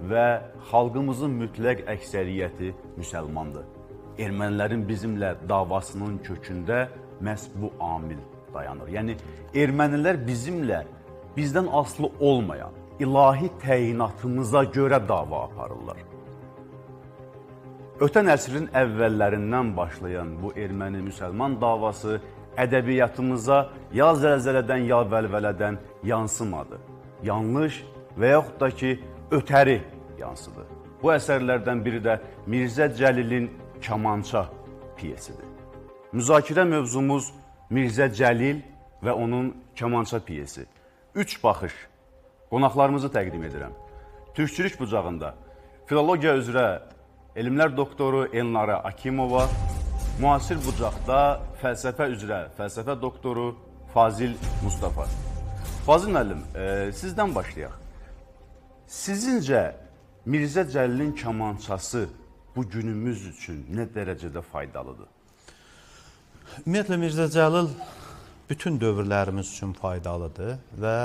və xalqımızın mütləq əksəriyyəti müsəlmandır. Ermənilərin bizimlə davasının kökündə məhz bu amil dayanır. Yəni ermənilər bizimlə bizdən asılı olmayan ilahi təyinatımıza görə dava aparırlar. Ötən əsrin əvvəllərindən başlayan bu erməni-müsəlman davası ədəbiyyatımıza ya zəlzələdən, ya vəlvələdən yansımadı. Yanlış və yaxud da ki, ötəri yansıdı. Bu əsərlərdən biri də Mirzə Cəlilin Kamança piyesidir. Müzakirə mövzumuz Mirzə Cəlil və onun Kamança piyesi. Üç baxış. Qonaqlarımızı təqdim edirəm. Türkçülük bucağında filologiya üzrə elmlər doktoru Elnarə Akimova, müasir bucaqda fəlsəfə üzrə fəlsəfə doktoru Fazil Mustafa. Fazil müəllim, sizdən başlayaq. Sizincə Mirzə Cəlilin Kamançası bu günümüz üçün nə dərəcədə faydalıdır? Ümumiyyətlə Mirzə Cəlil bütün dövrlərimiz üçün faydalıdır və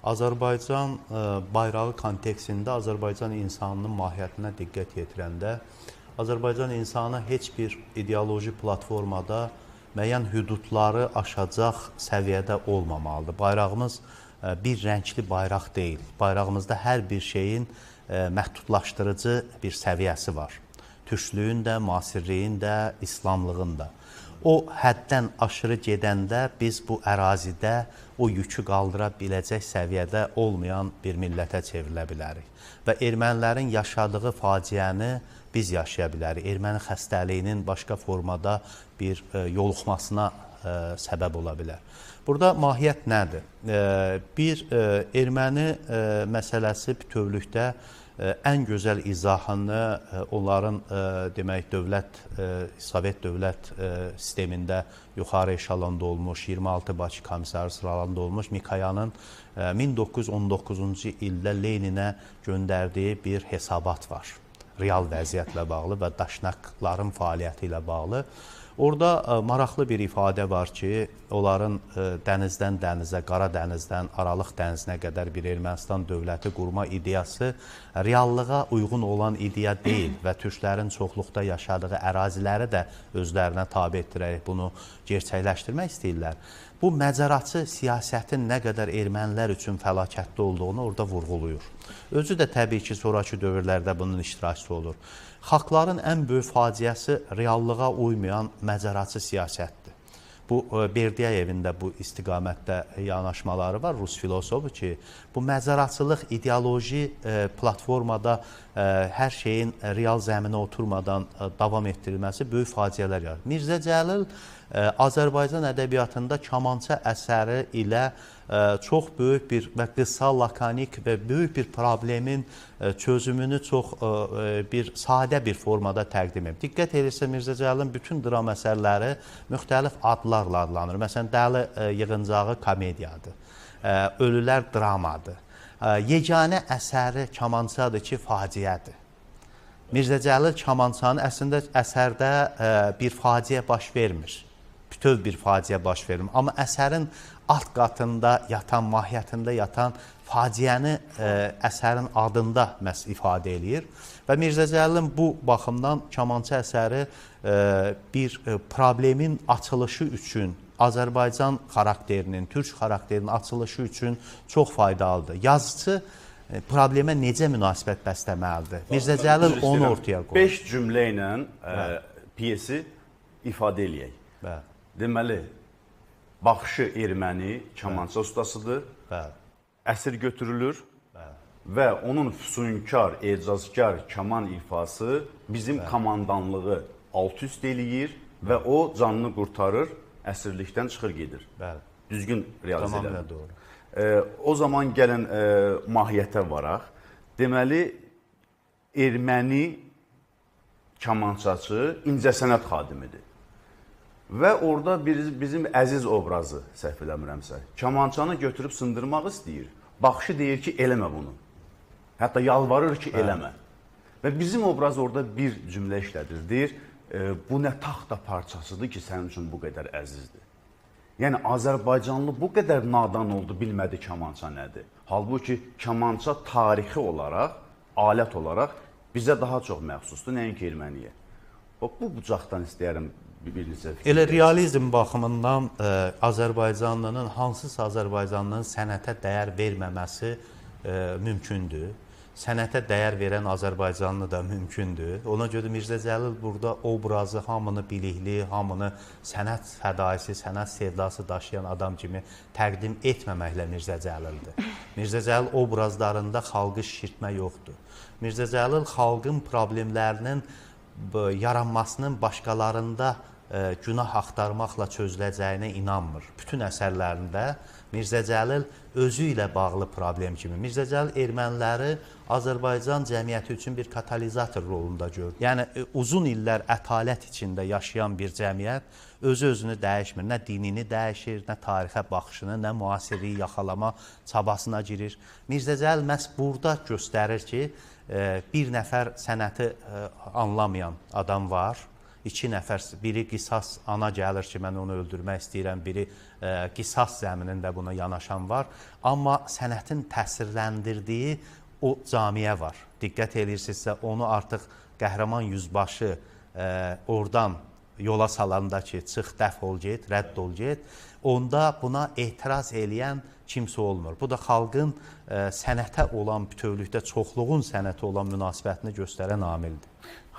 Azərbaycan bayrağı kontekstində Azərbaycan insanının mahiyyətinə diqqət yetirəndə Azərbaycan insanı heç bir ideoloji platformada müəyyən hüdudları aşacaq səviyyədə olmamalıdır. Bayrağımız bir rəngli bayraq deyil. Bayrağımızda hər bir şeyin məhdudlaşdırıcı bir səviyyəsi var. Türklüyün də, müasirliyin də, İslamlığın da. O həddən aşırı gedəndə biz bu ərazidə o yükü qaldıra biləcək səviyyədə olmayan bir millətə çevrilə bilərik. Və ermənilərin yaşadığı faciəni biz yaşaya bilərik. Erməni xəstəliyinin başqa formada bir yoluxmasına səbəb ola bilər. Burada mahiyyət nədir? Bir erməni məsələsi bütövlükdə ən gözəl izahını onların demək dövlət, Sovet dövlət sistemində yuxarı eşalonda olmuş, 26 Bakı komissarı sıralarında olmuş Mikoyanın 1919-cu ildə Leninə göndərdiyi bir hesabat var. Real vəziyyətlə bağlı və daşnaqların fəaliyyəti ilə bağlı. Orada maraqlı bir ifadə var ki, onların dənizdən dənizə, Qara dənizdən Aralıq dənizinə qədər bir Ermənistan dövləti qurma ideyası reallığa uyğun olan ideya deyil və türklərin çoxluqda yaşadığı əraziləri də özlərinə tabe etdirərək bunu gerçəkləşdirmək istəyirlər. Bu məcəraçı siyasətin nə qədər ermənilər üçün fəlakətli olduğunu orada vurğuluyur. Özü də təbii ki, sonrakı dövrlərdə bunun iştirakçısı olur. Xalqların ən böyük faciəsi reallığa uymayan məcəraçı siyasətdir. Bu Berdiyayevin də bu istiqamətdə yanaşmaları var, Rus filosofu ki, bu məcəraçılıq ideoloji platformada hər şeyin real zəminə oturmadan davam etdirilməsi böyük faciələr yaradır. Mirzə Cəlil Azərbaycan ədəbiyyatında Kamança əsəri ilə çox böyük bir və qısa, lakonik və böyük bir problemin çözümünü çox bir sadə bir formada təqdim edib. Diqqət edirsə Mirzə Cəlilin bütün dram əsərləri müxtəlif adlarla adlanır. Məsələn, Dəli yığıncağı komediyadır, Ölülər dramadır. Yeganə əsəri Kamançadır ki, faciədir. Mirzə Cəlil Kamançanın əslində əsərdə bir faciə baş vermir. Bütöv bir faciə baş vermir. Amma əsərin alt qatında yatan, mahiyyətində yatan faciəni əsərin adında məhz ifadə eləyir. Və Mirzə Cəlilin bu baxımdan Kamança əsəri bir problemin açılışı üçün, Azərbaycan xarakterinin, türk xarakterinin açılışı üçün çox faydalıdır. Yazıçı problemə necə münasibət bəsləməlidir? Mirzə Cəlil onu ortaya qoyur. 5 cümlə ilə piyesi ifadə eləyək. Bəli. Deməli, baxışı erməni, kamança ustasıdır. Bəli. Əsir götürülür. Bəli. Və onun füsunkar, ecazkar kaman ifası bizim Bəli. Komandanlığı alt-üst eləyir və o canını qurtarır, əsirlikdən çıxır gedir. Bəli. Düzgün realizə elədir. Tamamilə doğru. O zaman gəlin mahiyyətə varaq. Deməli, erməni kamançaçı incəsənət xadimidir. Və orada bizim əziz obrazı, səhv eləmirəmsə, kamançanı götürüb sındırmaq istəyir. Baxışı deyir ki, eləmə bunu. Hətta yalvarır ki, eləmə. Və bizim obraz orada bir cümlə işlədir. Deyir, bu nə taxta parçasıdır ki, sənin üçün bu qədər əzizdir. Yəni, Azərbaycanlı bu qədər nadan oldu, bilmədi kamança nədir. Halbuki kamança tarixi olaraq alət olaraq bizə daha çox məxsusdur, nəinki erməniyə. Bax, bu bucaqdan istəyərəm bir neçə fikir. Elə realizm baxımından Azərbaycanlının, hansısa Azərbaycanlının sənətə dəyər verməməsi mümkündür. Sənətə dəyər verən Azərbaycanlı da mümkündür. Ona görə Mirzə Cəlil burada obrazı hamını bilikli, hamını sənət fədaisi, sənət sevdası daşıyan adam kimi təqdim etməməklə Mirzə Cəlildir. Mirzə Cəlil obrazlarında xalqı şişirtmə yoxdur. Mirzə Cəlil xalqın problemlərinin yaranmasının başqalarında günah axtarmaqla çözüləcəyinə inanmır. Bütün əsərlərində Mirzə Cəlil özü ilə bağlı problem kimi. Mirzə Cəlil erməniləri Azərbaycan cəmiyyəti üçün bir katalizator rolunda görür. Yəni uzun illər ətalət içində yaşayan bir cəmiyyət özü-özünü dəyişmir. Nə dinini dəyişir, nə tarixə baxışını, nə müasirliyi yaxalama çabasına girir. Mirzə Cəlil məhz burada göstərir ki, bir nəfər sənəti anlamayan adam var. İki nəfər, biri qisas ana gəlir ki, mən onu öldürmək istəyirəm, biri qisas zəminində buna yanaşan var. Amma sənətin təsirləndirdiyi o camiə var. Diqqət eləyirsinizsə, onu artıq qəhrəman yüzbaşı oradan yola salanda ki, çıx, dəf ol get, rədd ol get, onda buna etiraz eləyən kimsə olmur. Bu da xalqın sənətə olan bütövlükdə çoxluğun sənətə olan münasibətini göstərən amildir.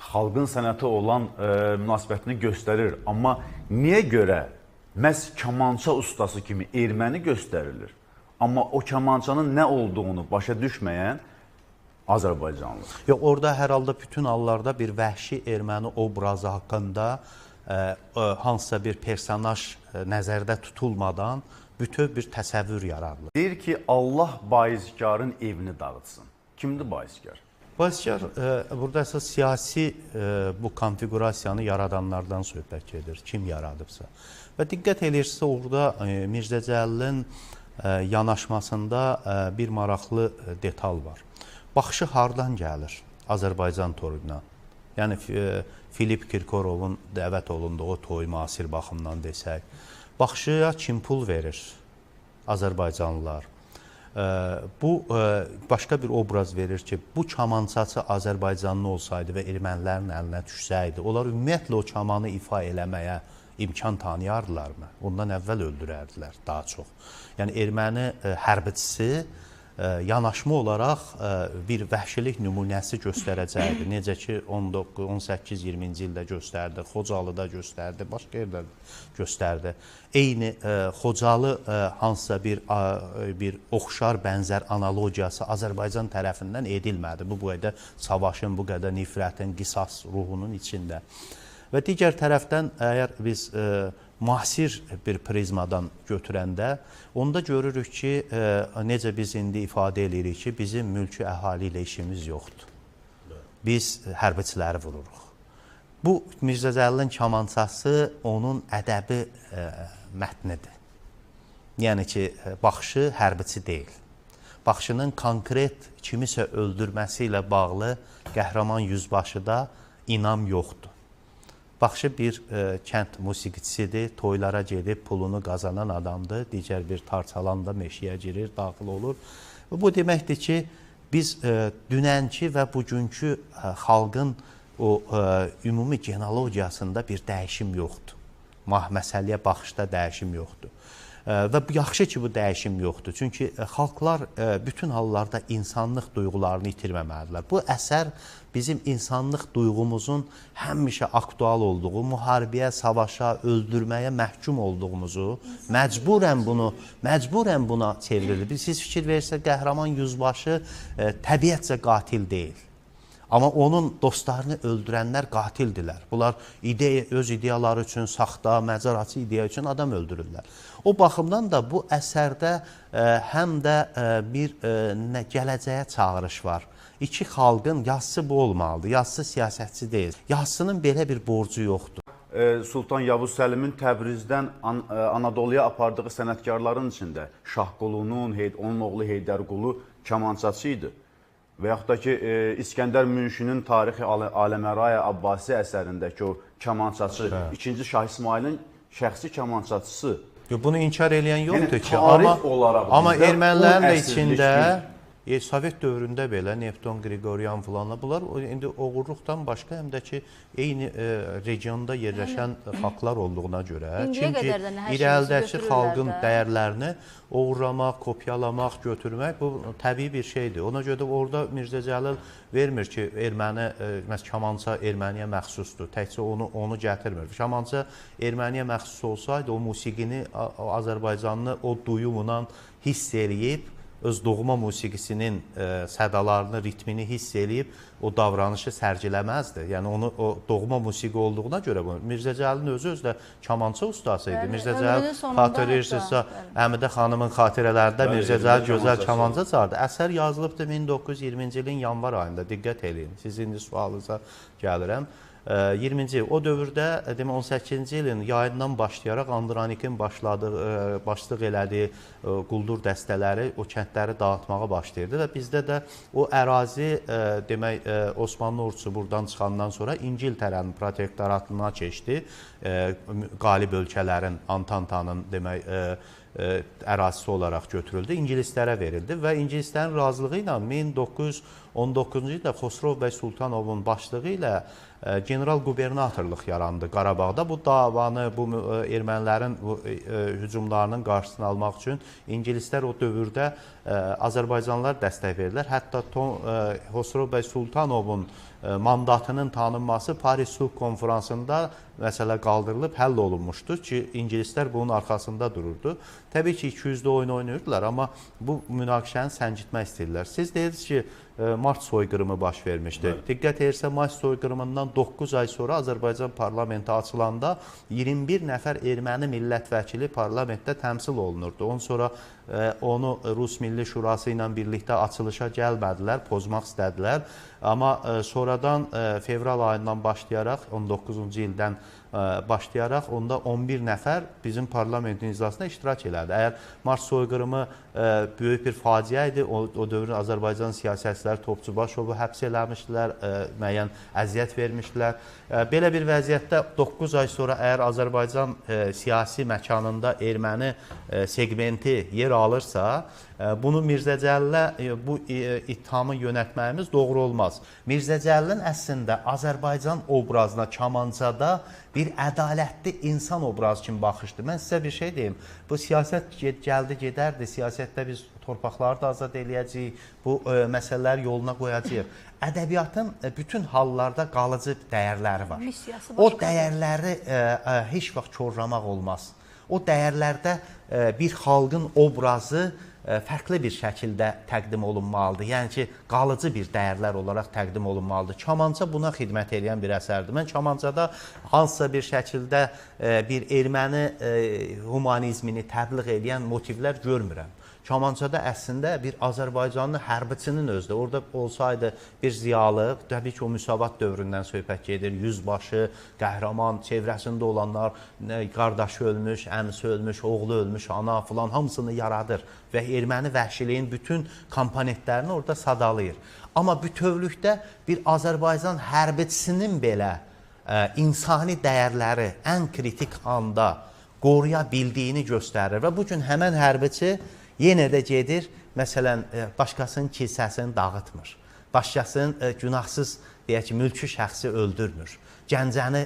Xalqın sənətə olan münasibətini göstərir. Amma niyə görə məhz kamança ustası kimi erməni göstərilir? Amma o kamançanın nə olduğunu başa düşməyən Azərbaycanlı. Yox, orada hər halda bütün hallarda bir vəhşi erməni obrazı haqqında hansısa bir personaj nəzərdə tutulmadan bütöv bir təsəvvür yaradılır. Deyir ki, Allah baizkarın evini dağıtsın. Kimdir baizkar? Baizkar burada əsas siyasi bu konfiqurasiyanı yaradanlardan söhbət gedir. Kim yaradıbsa. Və diqqət eləyirsə, orada Mirzə Cəlilin yanaşmasında bir maraqlı detal var. Baxışı hardan gəlir? Azərbaycan toyuna. Yəni Filip Kirkorovun dəvət olunduğu toy müasir baxımdan desək. Baxışıya kim pul verir? Azərbaycanlılar. Bu başqa bir obraz verir ki, bu kamançaçı Azərbaycanlı olsaydı və ermənilərin əlinə düşsəydi, onlar ümumiyyətlə o kamanı ifa eləməyə imkan tanıyardılarmı? Ondan əvvəl öldürərdilər daha çox. Yəni erməni hərbiçisi yanaşma olaraq bir vəhşilik nümunəsi göstərəcəkdi. Necə ki 18-20-ci ildə göstərdi, Xocalıda göstərdi, başqa yerdə göstərdi. Eyni Xocalı hansısa bir oxşar bənzər analogiyası Azərbaycan tərəfindən edilmədi. Bu qədər savaşın, bu qədər nifrətin, qisas ruhunun içində. Və digər tərəfdən əgər biz müasir bir prizmadan götürəndə, onda görürük ki, necə biz indi ifadə eləyirik ki, bizim mülki əhali ilə işimiz yoxdur. Biz hərbiçiləri vururuq. Bu, Mirzə Cəlilin kamançası onun ədəbi mətnidir. Yəni ki, baxışı hərbiçi deyil. Baxışının konkret kimisə öldürməsi ilə bağlı qəhrəman yüzbaşıda inam yoxdur. Baxışı bir kənd musiqiçisidir, toylara gedib pulunu qazanan adamdır, digər bir tarçalan da meşəyə girir, daxil olur. Bu deməkdir ki, biz dünənki və bugünkü xalqın o ümumi genealogiyasında bir dəyişim yoxdur. Məsələyə baxışda dəyişim yoxdur. Və yaxşı ki, bu dəyişim yoxdur. Çünki xalqlar bütün hallarda insanlıq duyğularını itirməməlidirlər. Bu əsər bizim insanlıq duyğumuzun həmişə aktual olduğu, müharibəyə, savaşa, öldürməyə məhkum olduğumuzu məcburən buna çevrilir. Siz fikir verirsə, qəhrəman yüzbaşı təbiətcə qatil deyil. Amma onun dostlarını öldürənlər qatildilər. Bunlar öz ideyaları üçün, saxta, məcaraçı ideya üçün adam öldürürlər. O baxımdan da bu əsərdə həm də bir gələcəyə çağırış var. İki xalqın yazısı bu olmalıdır. Yazısı siyasətçi deyil. Yazısının belə bir borcu yoxdur. Sultan Yavuz Səlimin Təbrizdən Anadoluya apardığı sənətkarların içində Şahqulunun, onun oğlu Heydərqulu kamançaçı idi. Və yaxud da ki, İskəndər Münşinin Tarixi Aləməraya Abbasi əsərindəki o kamançaçı, 2-ci Şah İsmailin şəxsi kamançaçısı. Yox, bunu inkar eləyən yoxdur ki, amma ermənilərin də içində Sovet dövründə belə Neptun Qriqoryan filanla bunlar indi oğurluqdan başqa həm də ki eyni regionda yerləşən xalqlar olduğuna görə, çünki irəlidəki xalqın dəyərlərini oğurlamaq, kopyalamaq, götürmək bu təbii bir şeydir. Ona görə də orada Mirzə Cəlil vermir ki, erməni, məsələn, kamança erməniyə məxsusdur. Təkcə onu gətirmir. Kamança erməniyə məxsus olsaydı, o musiqini Azərbaycanlı o duyumla hiss eləyib, öz doğma musiqisinin sədalarını, ritmini hiss eləyib o davranışı sərgiləməzdi. Yəni onu o doğma musiqi olduğuna görə bunu Mirzə Cəlilin özü özü də kamança ustası idi. Mirzə Cəlil xatırlayırsınızsa, Əmidə xanımın xatirələrində Mirzə Cəlil gözəl kamança çalardı. Əsər yazılıbdı 1920-ci ilin yanvar ayında. Diqqət eləyin. Siz indi sualınıza gəlirəm. 20-ci o dövrdə demək 18-ci ilin yayından başlayaraq Andranikin başlıq elədiyi quldur dəstələri o kəndləri dağıtmağa başlayırdı və bizdə də o ərazi demək Osmanlı ordusu buradan çıxandan sonra İngiltərənin protektoratına keçdi. Qalib ölkələrin, Antantanın demək ərazisi olaraq götürüldü, ingilislərə verildi və ingilislərin razılığı ilə 1919-cu ildə Xosrov bəy Sultanovun başlığı ilə general qubernatorluq yarandı Qarabağda. Bu davanı, bu ermənilərin bu hücumlarının qarşısını almaq üçün ingilislər o dövrdə Azərbaycanlılar dəstək verdilər. Hətta Xosrov bəy Sultanovun mandatının tanınması Paris Sülh Konfransında məsələ qaldırılıb həll olunmuşdu ki, ingilislər bunun arxasında dururdu. Təbii ki, 200-də oyun oynayırdılar, amma bu münaqişəni səngitmək istəyirlər. Siz deyirsiniz ki, mart soyqırımı baş vermişdi. Evet. Diqqət edirsə, mart soyqırımından 9 ay sonra Azərbaycan parlamenti açılanda 21 nəfər erməni millət vəkili parlamentdə təmsil olunurdu. Ondan sonra onu Rus Milli Şurası ilə birlikdə açılışa gəlmədilər, pozmaq istədilər. Amma sonradan fevral ayından başlayaraq, 19-cu ildən başlayaraq onda 11 nəfər bizim parlamentin iclasında iştirak elədi. Əgər mart soyqırımı böyük bir faciə idi, o dövrün Azərbaycan siyasətçiləri Topçubaşovu həbs eləmişdilər, müəyyən əziyyət vermişdilər. Belə bir vəziyyətdə 9 ay sonra əgər Azərbaycan siyasi məkanında erməni segmenti yer alırsa, bunu Mirzə Cəlilə bu ittihamı yönəltməyimiz doğru olmaz. Mirzə Cəlilin əslində Azərbaycan obrazına kamançada bir ədalətli insan obrazı kimi baxışdı. Mən sizə bir şey deyim. Bu siyasət gəldi gedərdi. Siyasətdə biz torpaqları da azad eləyəcəyik, bu məsələləri yoluna qoyacağıq. Ədəbiyyatın bütün hallarda qalıcı dəyərləri var. O dəyərləri heç vaxt korlamaq olmaz. O dəyərlərdə bir xalqın obrazı fərqli bir şəkildə təqdim olunmalıdır. Yəni ki, qalıcı bir dəyərlər olaraq təqdim olunmalıdır. Kamança buna xidmət eləyən bir əsərdir. Mən Kamançada hansısa bir şəkildə bir erməni humanizmini təbliğ eləyən motivlər görmürəm. Kamançada əslində bir Azərbaycanlı hərbiçinin özü də orada olsaydı bir ziyalı, təbii ki, o müsavat dövründən söhbət gedir, yüzbaşı, qəhrəman, çevrəsində olanlar, qardaşı ölmüş, əmisi ölmüş, oğlu ölmüş, ana filan hamısını yaradır və erməni vəhşiliyin bütün komponentlərini orada sadalayır. Amma bütövlükdə bir Azərbaycan hərbiçisinin belə insani dəyərləri ən kritik anda qoruya bildiyini göstərir və bugün həmən hərbiçi yenə də gedir, məsələn, başqasının kilsəsini dağıtmır, başqasının günahsız, deyək ki, mülki şəxsi öldürmür. Gəncəni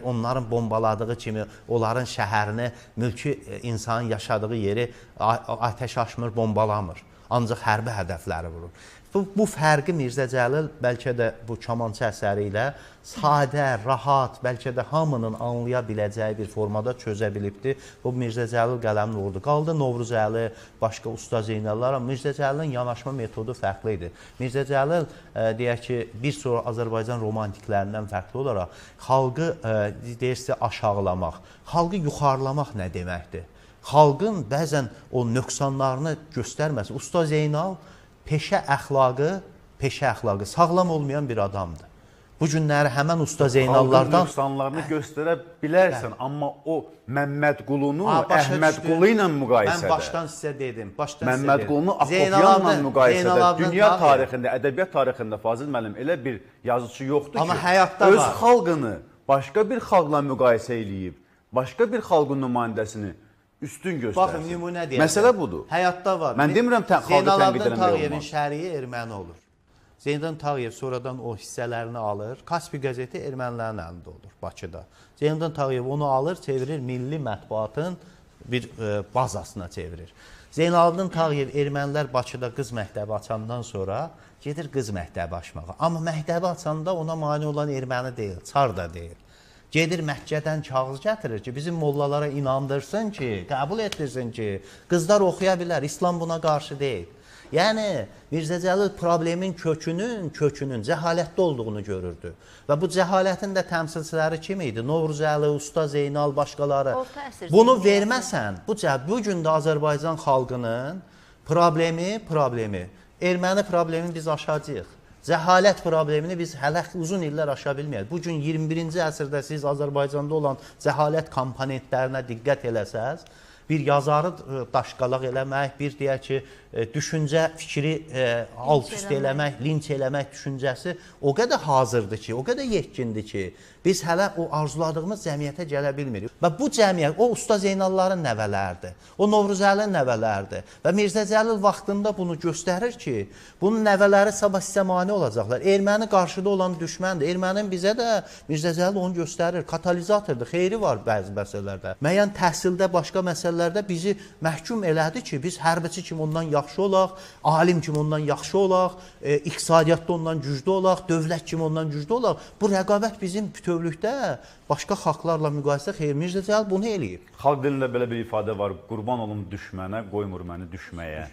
onların bombaladığı kimi onların şəhərini, mülki insanın yaşadığı yeri atəş açmır, bombalamır. Ancaq hərbi hədəfləri vurur. Bu fərqi Mirzə Cəlil bəlkə də bu kamança əsəri ilə sadə, rahat, bəlkə də hamının anlaya biləcəyi bir formada çözə bilibdir. Bu Mirzə Cəlil qələmini vurdu. Qaldı Novruzəli, başqa Usta Zeynəllər, amma Mirzə Cəlilin yanaşma metodu fərqli idi. Mirzə Cəlil, deyək ki, bir çox Azərbaycan romantiklərindən fərqli olaraq xalqı, deyirsə, aşağılamaq, xalqı yuxarılamaq nə deməkdir? Xalqın bəzən o nöqsanlarını göstərməsi. Usta Zeynal peşə əxlaqı sağlam olmayan bir adamdır. Bu günləri həmən Usta Zeynallardan xalqın nöqsanlarını göstərə bilərsən, amma o Məmmədqulunu Əhmədqulu ilə müqayisədə. Mən başdan sizə dedim. Məmmədqulunu Akopyanla müqayisədə dünya tarixində, ədəbiyyat tarixində Fazil müəllim elə bir yazıçı yoxdur ki, öz xalqını başqa bir xalqla müqayisə eləyib, başqa bir xalqın nümayəndəsini üstün göstərsin. Baxın, nümunə deyəcəm. Məsələ budur. Həyatda var. Mən demirəm xalqı tənqid Zeynalabdin eləmək Tağıyevin olmaz. şəriyi erməni olur. Zeynalabdin Tağıyev sonradan o hissələrini alır. Kaspi qəzeti ermənilərin əlində olur Bakıda. Zeynalabdin Tağıyev onu alır, çevirir milli mətbuatın bir bazasına çevirir. Zeynalabdin Tağıyev ermənilər Bakıda qız məktəbi açandan sonra gedir qız məktəbi açmağa. Amma məktəbi açanda ona mane olan erməni deyil, çar da deyil. Gedir Məkkədən kağız gətirir ki, bizim mollalara inandırsın ki, qəbul etdirsin ki, qızlar oxuya bilər, İslam buna qarşı deyil. Yəni Mirzə Cəlil problemin kökünün cəhalətdə olduğunu görürdü. Və bu cəhalətin də təmsilçiləri kim idi? Novruzəli, Usta Zeynal, başqaları. Bunu verməsən, bu gün də Azərbaycan xalqının problemi, erməni problemini biz aşacağıq. Cəhalət problemini biz hələ uzun illər aşa bilməyək. Bu gün 21-ci əsrdə siz Azərbaycanda olan cəhalət komponentlərinə diqqət eləsəz, bir yazarı daşqalaq eləmək, bir deyək ki, düşüncə fikri alt üst eləmək, linç eləmək düşüncəsi o qədər hazırdır ki, o qədər yetkindir ki, biz hələ o arzuladığımız cəmiyyətə gələ bilmirik. Və bu cəmiyyət o Usta Zeynalların nəvələridir, o Novruzəlinin nəvələridir. Və Mirzə Cəlil vaxtında bunu göstərir ki, bunun nəvələri sabah sizə mane olacaqlar. Erməni qarşıda olan düşməndir. Ermənin bizə də Mirzə Cəlil onu göstərir. Katalizatordur, xeyri var bəzi məsələlərdə. Müəyyən təhsildə, başqa məsələlərdə bizi məhkum elədi ki, biz hərbiçi kimi ondan yaxşı olaq, alim kimi ondan yaxşı olaq, iqtisadiyyatda ondan güclü olaq, dövlət kimi ondan güclü olaq. Bu rəqabət bizim bütövlükdə başqa xalqlarla müqayisə xeyir. Mirzə Cəlil bunu eləyib. Xalq dilində belə bir ifadə var. Qurban olum düşmənə, qoymur məni düşməyə.